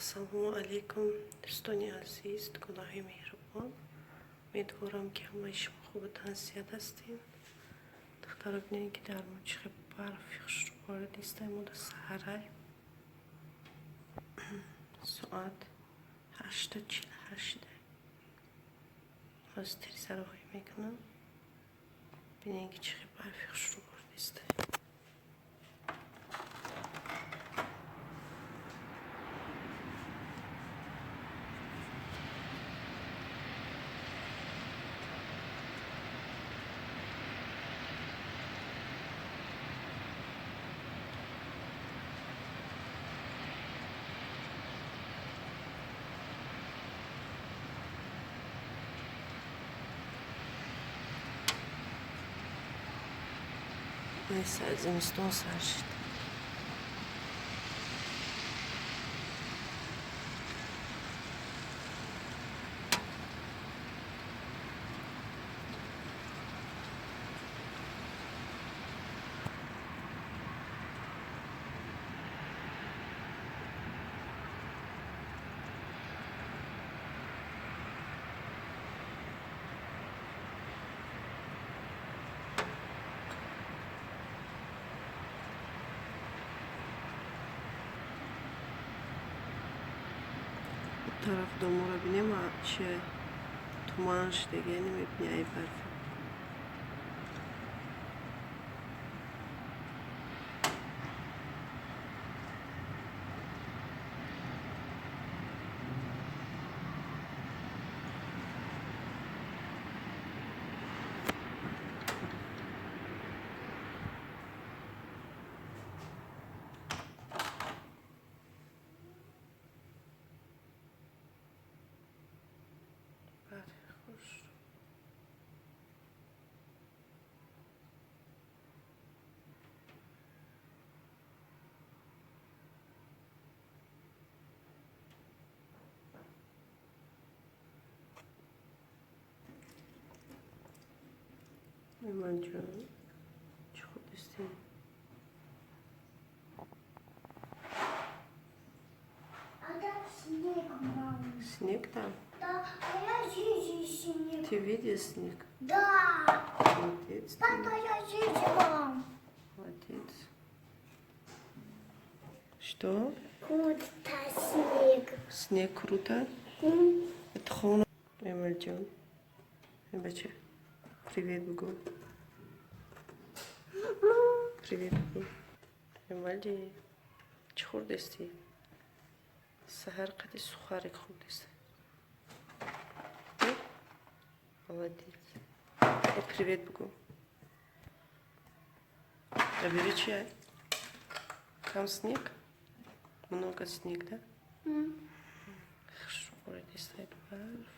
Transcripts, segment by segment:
Ассалому алайкум, дӯстони азиз, дугонаҳои меҳрубон. Умедворам, ки ҳамаи шумо хубу тансиҳат ҳастед. Духтаро, бинед, ки дар мо чӣ хел барфи хушрӯ ворид истай. Мо дар саҳарай, соат 8:48. Ҳозир тирезароҳӣ мекунам. Бинед, ки чӣ хел барфи хушрӯ ворид истай. Зимистон сар шуд. Тараф доморо бинем, чи туман шудагия, намебини ай барфа. Барфи хушрӯ. Меҳмонҷон, чӣ хӯрдистем? А там снег, мам. Снег там? Да, а я вижу снег. Ты видишь снег? Да. Молодец ты. Папа, я вижу, мам. Молодец. Что? Круто снег. Снег круто? Это хона. Эмальҷон. Бача. Привет, бугу. Привет, бугу. Эмали. Чӣ хӯрдести? Саҳар қади сухарик хӯрдест. Молодец. Привет, бугу. Набери чай. Там снег? Много снег, да? Хорошо, стоит барф.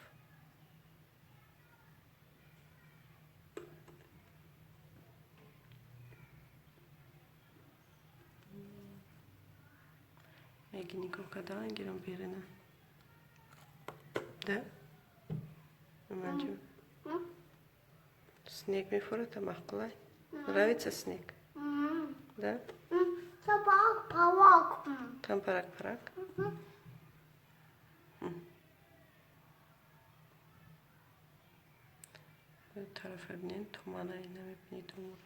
Меги нигоҳ кардан гирам берина. Да? Эмалҷон. Снег мефурата маъқулай? Нравится снег? Да? Собак, палак. Там парак-парак? Тарафа бинен, тумана намебинӣ тумуро.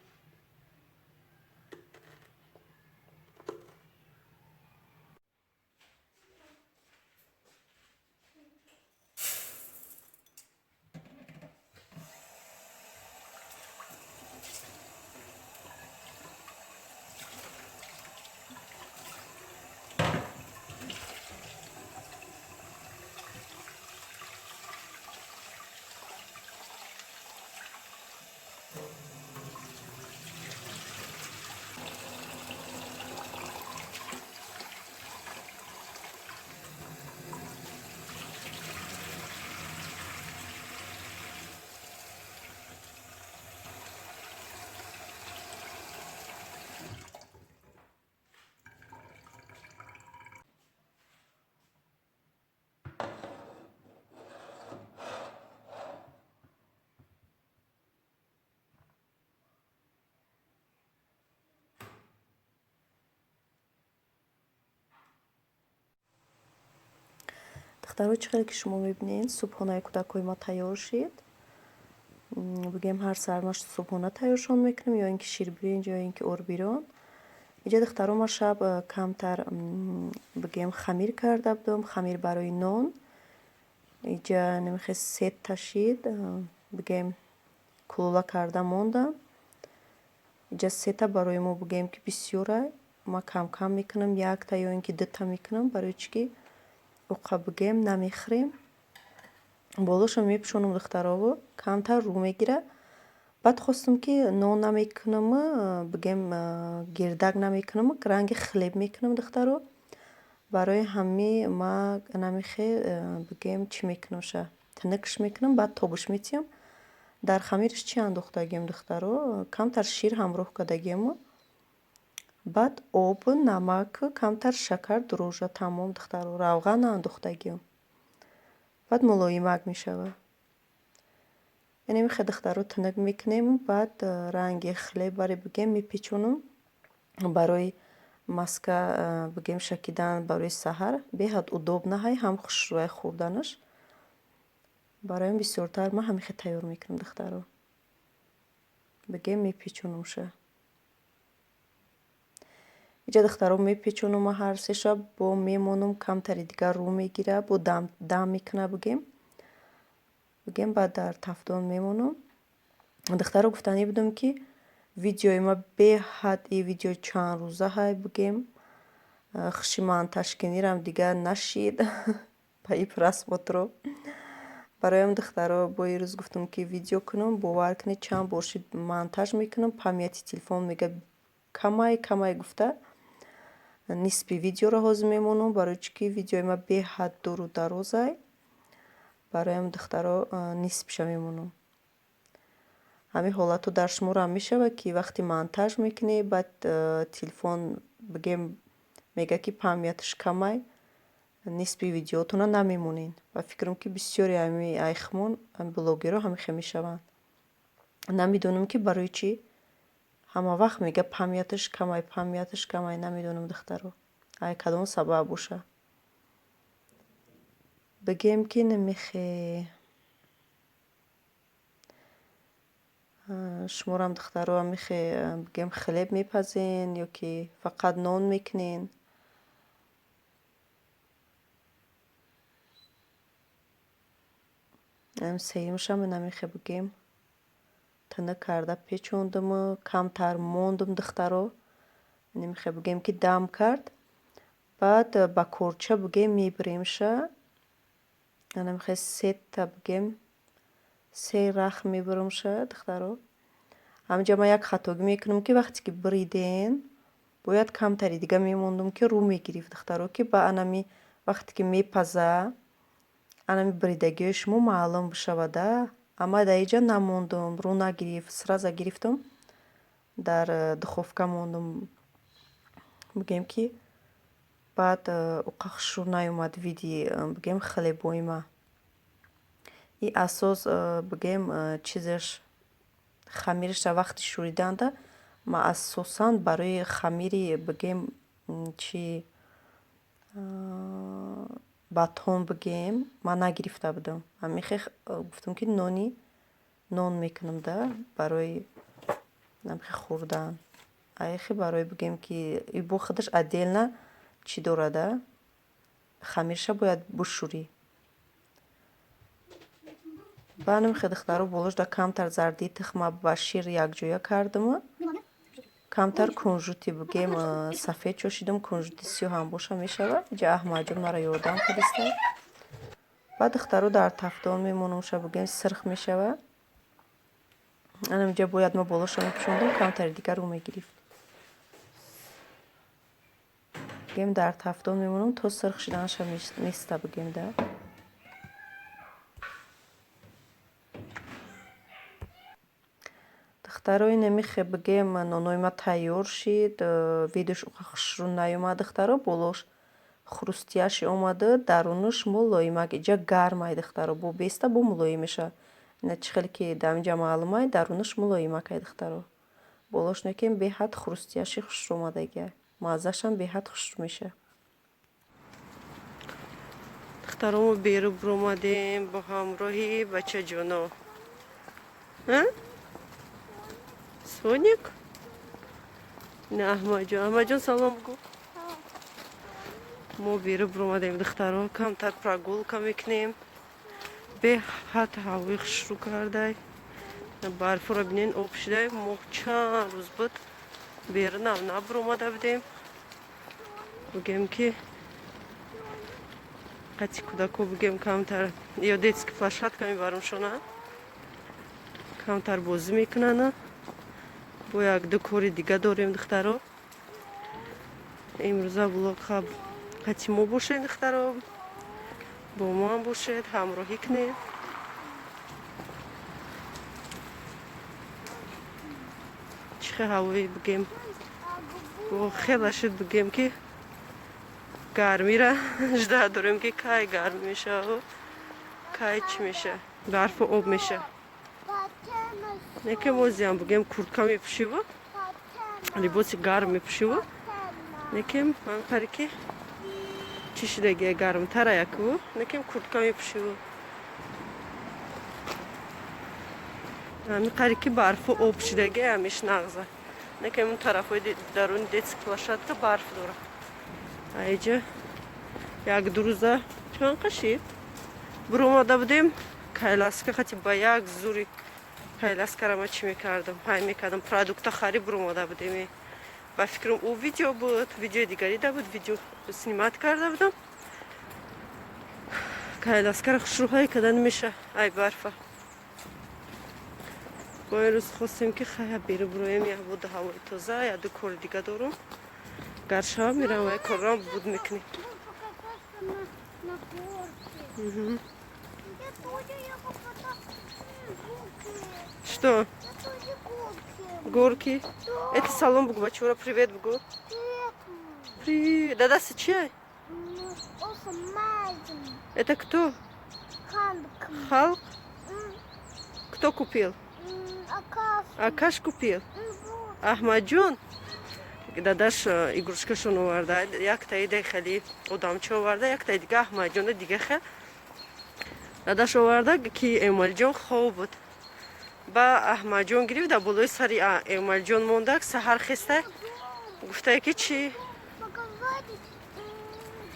Духтаро, чӣ хеле ки шумо мебинед, субҳонаи кӯдакҳои ма тайёр шид. Бигем, ҳар саҳар ма субҳона тайёршон мекунем, ё ин ки ширбиринҷ, ё ин ки орбирон. Иҷа, духтаро, ма шаб камтар, бигем, хамир карда будам, хамир барои нон. Иҷа намихе сета шид, бигем, кулула карда мондам. Иҷа сета барои мо, бигем, ки бисёра. Ма кам-кам мекунам, якта ё ин ки дута мекунам, барои чӣ ки уқа, бигем, намехӯрем. Болошо мепӯшонам, духтарову камтар рӯ мегира. Баъд хостам, ки нон намекунам, бигем, гирдак намекунам, ранги хлеб мекунам, духтаро. Барои ҳами ма намихе, бигем, чӣ мекунам, ша тинукш мекунам, баъд тобиш метиҳам. Дар хамираш чӣ андохтагием, духтаро? Камтар шир ҳамроҳ кардагиему, баъд об, намак, камтар шакар, дрожжа, тамом, духтаро. Равған наандохтагием. Баъд мулоимак мешавад. Яъне михе, духтаро, тинук мекунем, баъд ранги хлеб баре, бигем, мепечонам барои маска, бигем, шакидан барои саҳар беҳад удобно ҳай, ҳам хушрӯяй хӯрданаш. Барои ҳам бисёртар ман ҳамихе тайёр мекунам, духтаро. Бигем, мепечонамша. Иҷа, духтаро, мепечонам ҳар се шаб, бо мемонам, камтари дигар рӯ мегира, бо дам мекуна, бигем, баъд дар тафдон мемонам. Духтаро, гуфтанӣ будам, ки видеои ма беҳад, и видео чанд рӯза ҳай, бигем, хуши монтажкунирам дигар нашид ба и просмотро. Бароям, духтаро, бо ирӯз гуфтам, ки видео кунам, бовар кунед, чанд бор шид монтаж мекунам, памяти телефон мега камай, камай гуфта, нисфи видеоро ҳозир мемонам, барои чӣ ки видеои ма беҳад дуру дарозай. Бароям, духтаро, нисфиша мемонам. Ҳамин ҳолатҳо дар шуморо мешавад, ки вақте монтаж мекунӣ, баъд телефон, бигем, мега, ки памяташ камай, нисфи видеоатонро намемонед. Ба фикрам, ки бисёри ҳами айхмон блогерҳо ҳамин хел мешаванд. Намедонам, ки барои чӣ ҳама вақт мега памяташ камай, памяташ камай, намедонам, духтаро, ай кадом сабаб боша. Бигем, ки намехе шуморам, духтаро, ҳамихе, бигем, хлеб мепазен ё ки фақат нон мекунен? Сеюмашам намехе, бигем, тинук карда печондуму камтар мондум, духтаро. Намехе, бигем, ки дам кард, баъд ба корча, бигем, мебиремша. Намехе сета, бигем, се рах мебирамша, духтаро. Ҳаминҷа ман як хатогӣ мекунам, ки вақте ки бириден, бояд камтари дига мемондум, ки рӯ мегирифт, духтаро, ки ба анами вақте ки мепаза, анами биридагиҳои шумо маълум бишавада. Амма дар инҷа намондум, рӯ нагирифт, сразу гирифтум, дар духовка мондум, бигем, ки баъд уқа хушрӯ наёмад види, бигем, хлебои ма. И асос, бигем, чизаш, хамираша вақти шӯриданда ма асосан барои хамири, бигем, чи батон, бигем, ман нагирифта будам. Ҳамихе гуфтам, ки нони нон мекунам да барои намихе хӯрдан. Айхе барои, бигем, ки ибо худаш отдельно чӣ дорада, хамирша бояд бушӯрӣ. Баъд намихе, духтаро, болош да камтар зардии тухма ба шир якҷоя кардаму камтар кунжути, бигем, сафед чошидам, кунжути сиёҳ ҳам боша мешавад. Иҷа Аҳмадҷон маро ёрдам кардиста. Баъд, духтаро, дар тафдон мемонамша, бигем, сирх мешавад. Анамиҷа бояд ма болоша мепӯшондам, камтари дигар рӯ мегирифт. Бигем, дар тафдон мемонам, то сирх шуданаша места, бигем, да. Духтаро, инамихе, бигем, нонои ма тайёр шид, видош уқа хушрӯ наёмад, духтаро, болош хрустящий омада, дарунаш мулоимак. Иҷа гармай, духтаро, бо беста бо мулоим мешавад. Ина чӣ хеле ки дар инҷа маълумай, дарунаш мулоимакай, духтаро. Болош некем беҳад хрустящий хушрӯ омадагиай. Маззаашам беҳад хушрӯ мешавад. Духтаромо беру буромадем бо ҳамроҳи бачаҷоно. Соник? Не, Аҳмадҷон. Аҳмадҷон, салом гу. Мо беру буромадем, духтаро, камтар прогулка мекунем. Беҳад ҳавои хушрӯ кардай. Барфро бинен, об шудай. Мо чанд рӯз буд беру нав набуромада будем. Бугем ки қати кӯдако бугем камтар ё детский площадка мебарам-шона. Камтар бозӣ мекунанд. Бо як ду кори дига дорем, духтаро. Имрӯза влог қати мо бошед, духтаро. Бо мо ҳам бошед, ҳамроҳӣ кунед. Чӣ хел ҳавои бугем, бо хела шуд, бугем ки гармира жда дорем, ки кай гарм мешава, кай чӣ меша, барфу об меша. Неке мозиам бугем куртка мепӯшиву либоси гарм мепӯшиву, некем ман ки чӣ шудагия, гармтара якву, некем куртка мепӯшиву. Ҳами қари ки барфу об шудагия, ҳамиш нағза. Некем он тарафҳои даруни детский площадка барф дора. Айҷа як ду рӯза чанд қашид буромада будем, коляска хати ба як зури коляскара ма чӣ мекардам, ҳай мекардам, продукта хари буромада будем. Ба фикрам, ӯ видео буд, видеои дигарида буд, видео снимать карда будам. Коляскара хушрӯ ҳай карда намеша ай барфа. Бо ин рӯз хостем ки хая беру буроем, як буду ҳавои тоза, як ду кори дига дорум. Гар шава, мерам ва коррам буд мекунем. На горке. Я тоже, я покататься горки. Что? Я тоже горки. Горки? Да. Это салом бугу, бачура, привет бугу. Привет. Привет. Дада чай? Это кто? Халк. Халк? Кто купил? Акаш. Акаш купил? Аҳмадҷон? Дадаш игрушкашон оварда, яктаи дай хеле одамча оварда, яктаи дига Аҳмадҷона дига хел дадаш оварда, ки Эмалҷон хоб буд, ба Аҳмадҷон гирифт, дар болои сари Эмалҷон мондак. Саҳар хеста гуфтае ки чӣ? Показать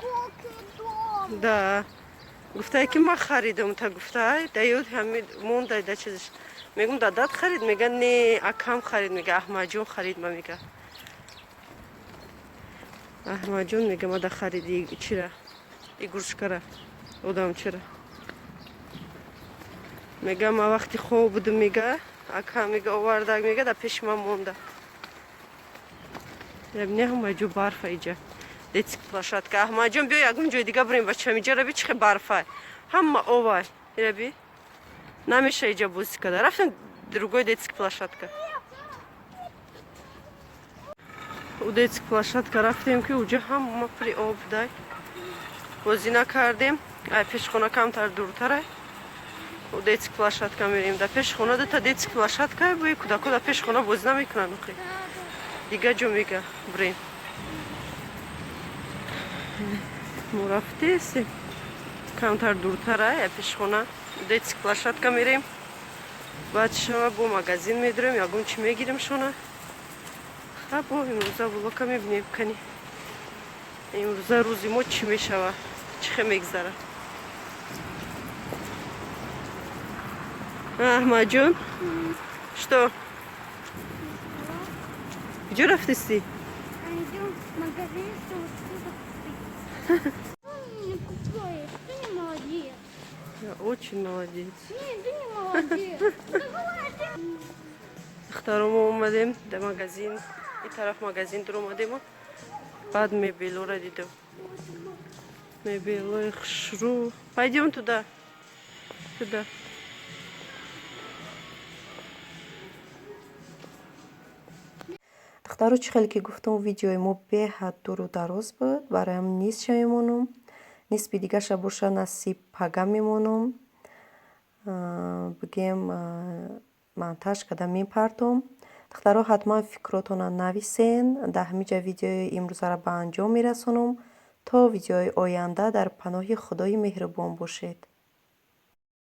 горки дом. Да, гуфтае ки ман харидам та, гуфта даёд ҳами монда да чизш. Мегум, дадат харид? Мега, не, акам харид, мега, Аҳмадҷон харид. Ма мега, Аҳмадҷон мега, ма да хариди чира, игрушкара, одамчира. Мега, ма вақти хоб будум, мега, акам, мега, овардак, мега, да пеши ман монда. Не, ҳама ҷо барфа иҷа, детский площадка. Аҳмадҷон, биё ягон ҷои дига бурем, бачам. Иҷа раби, чихе барфа, ҳама овай, ираби, намеша иҷа бозӣ карда. Рафтем другой детский площадка. У детский площадка рафтем, ки уҷа ҳама при об дай, бозӣ накардем. Ай пешхона камтар дуртарай, у детский площадка мерем. Да пешхона дута детский площадка бои, кӯдако да пешхона бозӣ намекунанд охи. Дига ҷо мега бурем. Мо рафтесем камтар дуртарай ай пешхона, детский площадка мерем. Баъд шава бо магазин медурем, ягон чӣ мегирем шона. Ха, бо имрӯза влока мебинем. Кани, имрӯза рӯзи мо чӣ мешава, чӣ хе мегзара? Аҳмадҷон, что, куҷо рафтисти? Идем в магазин, чтобы что-то купить. Ты не купаешь, ты не молодец. Я очень молодец. Нет, ты не молодец. Ты молодец. Духтаро, мо омадем да магазин, и тараф магазин дуромадему, баъд мебелора дидем, мебелои хушрӯ. Пойдем туда, туда. Духтаро, чӣ хеле ки гуфтам, видеои мо беҳад дуру дароз буд, бароям нисфша мемонам, нисфи дигаша боша, насиб, пага мемонам. Бигем, монтаж карда мепартом. Духтаро, ҳатман фикротонро нависен. Дар ҳамин ҷа видеои имрӯзаро ба анҷом мерасонам. То видеои оянда дар паноҳи Худои меҳрубон бошед.